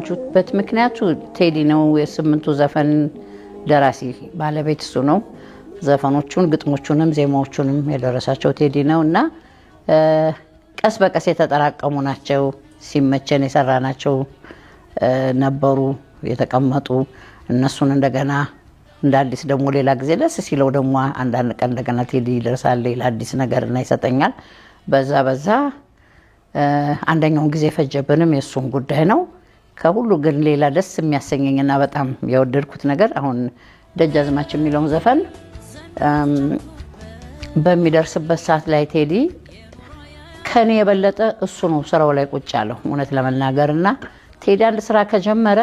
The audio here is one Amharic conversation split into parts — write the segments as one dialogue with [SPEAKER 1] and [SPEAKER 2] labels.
[SPEAKER 1] የተዘጋጁበት ምክንያቱ ቴዲ ነው። የስምንቱ ዘፈን ደራሲ ባለቤት እሱ ነው። ዘፈኖቹን ግጥሞቹንም ዜማዎቹንም የደረሳቸው ቴዲ ነው እና ቀስ በቀስ የተጠራቀሙ ናቸው። ሲመቸን የሰራናቸው ነበሩ የተቀመጡ። እነሱን እንደገና እንደ አዲስ ደግሞ ሌላ ጊዜ ደስ ሲለው ደግሞ አንዳንድ ቀን እንደገና ቴዲ ይደርሳል ሌላ አዲስ ነገር እና ይሰጠኛል። በዛ በዛ አንደኛውን ጊዜ የፈጀብንም የእሱን ጉዳይ ነው። ከሁሉ ግን ሌላ ደስ የሚያሰኘኝና በጣም የወደድኩት ነገር አሁን ደጃዝማች የሚለውን ዘፈን በሚደርስበት ሰዓት ላይ ቴዲ ከኔ የበለጠ እሱ ነው ስራው ላይ ቁጭ ያለው እውነት ለመናገር። እና ቴዲ አንድ ስራ ከጀመረ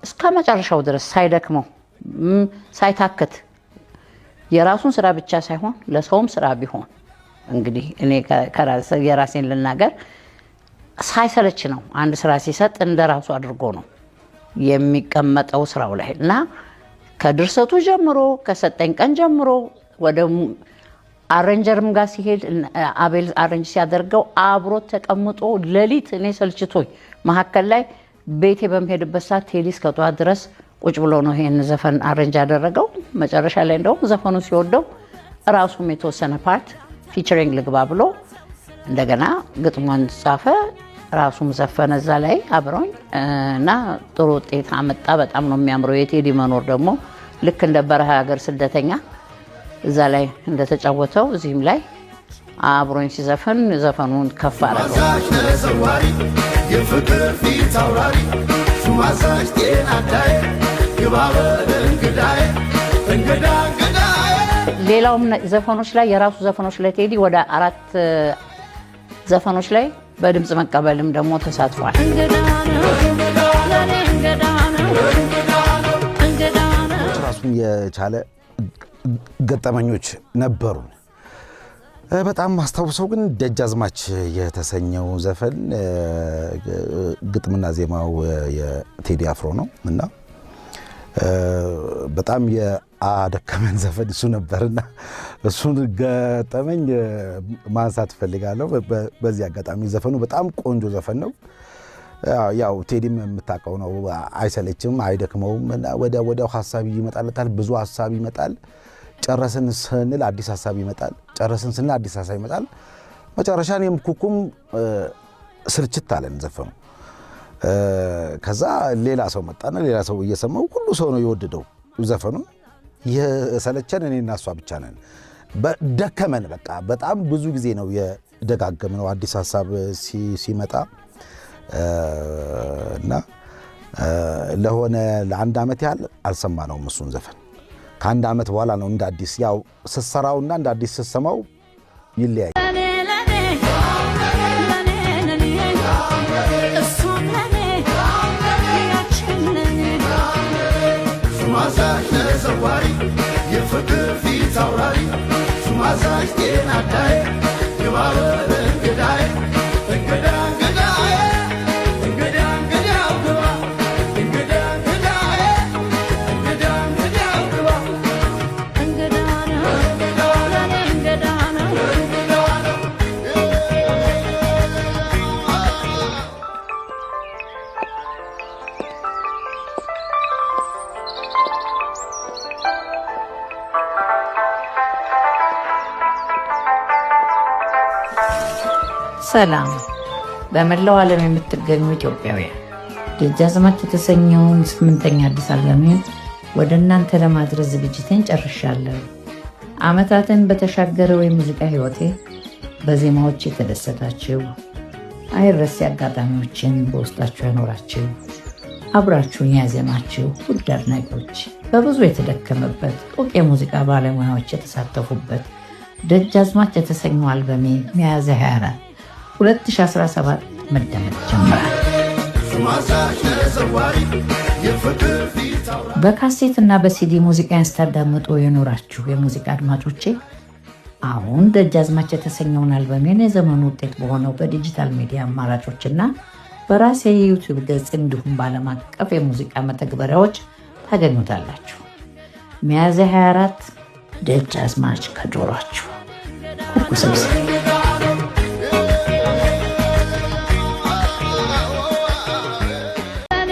[SPEAKER 1] እስከ መጨረሻው ድረስ ሳይደክመው ሳይታክት የራሱን ስራ ብቻ ሳይሆን ለሰውም ስራ ቢሆን፣ እንግዲህ እኔ የራሴን ልናገር፣ ሳይሰለች ነው አንድ ስራ ሲሰጥ እንደ ራሱ አድርጎ ነው የሚቀመጠው ስራው ላይ። እና ከድርሰቱ ጀምሮ ከሰጠኝ ቀን ጀምሮ ወደ arranger ም ጋር ሲሄድ፣ አቤል arrange ሲያደርገው አብሮ ተቀምጦ ሌሊት እኔ ሰልችቶኝ መሀከል ላይ ቤቴ በምሄድበት ሰዓት ቴዲ እስከ ጠዋት ድረስ ቁጭ ብሎ ነው ይሄን ዘፈን arrange ያደረገው። መጨረሻ ላይ እንደውም ዘፈኑ ሲወደው ራሱም የተወሰነ part featuring ልግባ ብሎ እንደገና ግጥሟን ጻፈ፣ ራሱም ዘፈነ እዛ ላይ አብረውኝ እና ጥሩ ውጤት አመጣ። በጣም ነው የሚያምረው። የቴዲ መኖር ደግሞ ልክ እንደ በረሃ ሀገር ስደተኛ እዛ ላይ እንደተጫወተው እዚህም ላይ አብሮኝ ሲዘፍን ዘፈኑን ከፍ አደረገው።
[SPEAKER 2] አዛዥ ተዘዋሪ፣ የፍቅር ፊት አውራሪ፣ ሹማዛዥ ጤና አዳዬ፣ ግባ በል እንግዳዬ፣ እንግዳ እንግዳዬ።
[SPEAKER 1] ሌላውም ዘፈኖች ላይ፣ የራሱ ዘፈኖች ላይ ቴዲ ወደ አራት ዘፈኖች ላይ በድምፅ መቀበልም ደግሞ ተሳትፏል።
[SPEAKER 3] እንግዳ ነው ለኔ፣ እንግዳ ነው፣ እንግዳ ነው።
[SPEAKER 4] ራሱን የቻለ ገጠመኞች ነበሩን። በጣም ማስታውሰው ግን ደጃዝማች የተሰኘው ዘፈን ግጥምና ዜማው የቴዲ አፍሮ ነው እና በጣም የአደከመን ዘፈን እሱ ነበርና እሱን ገጠመኝ ማንሳት እፈልጋለሁ። በዚህ አጋጣሚ ዘፈኑ በጣም ቆንጆ ዘፈን ነው። ያው ቴዲም የምታውቀው ነው፣ አይሰለችም፣ አይደክመውም እና ወዲያ ወዲያው ሀሳብ ይመጣለታል። ብዙ ሀሳብ ይመጣል። ጨረስን ስንል አዲስ ሀሳብ ይመጣል። ጨረስን ስንል አዲስ ሀሳብ ይመጣል። መጨረሻ እኔም ኩኩም ስልችት አለን ዘፈኑ። ከዛ ሌላ ሰው መጣና ሌላ ሰው እየሰማው ሁሉ ሰው ነው የወደደው ዘፈኑን። የሰለቸን እኔና እሷ ብቻ ነን። ደከመን በቃ፣ በጣም ብዙ ጊዜ ነው የደጋገምነው አዲስ ሀሳብ ሲመጣ እና ለሆነ ለአንድ ዓመት ያህል አልሰማነውም እሱን ዘፈን። ከአንድ ዓመት በኋላ ነው እንደ አዲስ፣ ያው ስትሰራውና እንደ አዲስ ስትሰማው ይለያያል።
[SPEAKER 3] ለኔ ለኔ ለኔ ለኔ፣ እሱም ለኔ ያችን ለኔ።
[SPEAKER 2] ሹማዛዥ ተዘዋሪ፣ የፍቅር ፊት አውራሪ፣ ሹማዛዥ ጤና አዳዬ፣ ግባ በል እንግዳዬ፣ እንግዳ እንግዳዬ፣ እንግዳ እንግዳው ግባ፣ እንግዳ እንግዳዬ፣ እንግዳ እንግዳው ግባ።
[SPEAKER 3] እንግዳ ነው ለኔ፣ እንግዳ ነው።
[SPEAKER 2] እንግዳ ነው።
[SPEAKER 1] ሰላም በመላው ዓለም የምትገኙ ኢትዮጵያውያን፣ ደጃዝማች የተሰኘውን ስምንተኛ አዲስ አልበሜን ወደ እናንተ ለማድረስ ዝግጅቴን ጨርሻለሁ። ዓመታትን በተሻገረው የሙዚቃ ሕይወቴ በዜማዎች የተደሰታችሁ፣ አይረሴ አጋጣሚዎችን በውስጣችሁ ያኖራችሁ፣ አብራችሁን ያዜማችሁ ውድ አድናቂዎች፣ በብዙ የተደከመበት፣ እውቅ የሙዚቃ ባለሙያዎች የተሳተፉበት ደጃዝማች የተሰኘው አልበሜ ሚያዝያ 24 2017 መደመጥ ጀምራል።
[SPEAKER 2] ሹማዛዥ ተዘዋሪ፣ የፍቅር ፊት አውራሪ።
[SPEAKER 1] በካሴት እና በሲዲ ሙዚቃን ስታዳምጡ የኖራችሁ የሙዚቃ አድማጮቼ፣ አሁን ደጃዝማች የተሰኘውን አልበሜን የዘመኑ ውጤት በሆነው በ digital media አማራጮችና በራሴ የ YouTube ገጽ እንዲሁም በዓለም አቀፍ የሙዚቃ መተግበሪያዎች ታገኙታላችሁ። ሚያዝያ 24 ደጃዝማች ከጆሯችሁ። ኩኩ ሰብስቤ።
[SPEAKER 3] ለኔ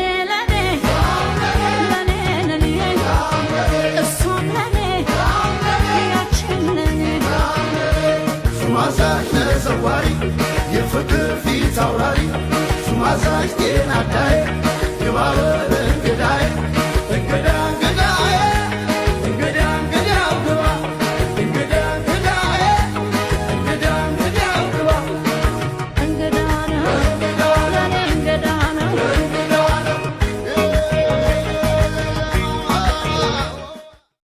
[SPEAKER 2] ተዘዋሪ የፍቅር ፊት አውራሪ ሹማዛዥ ጤና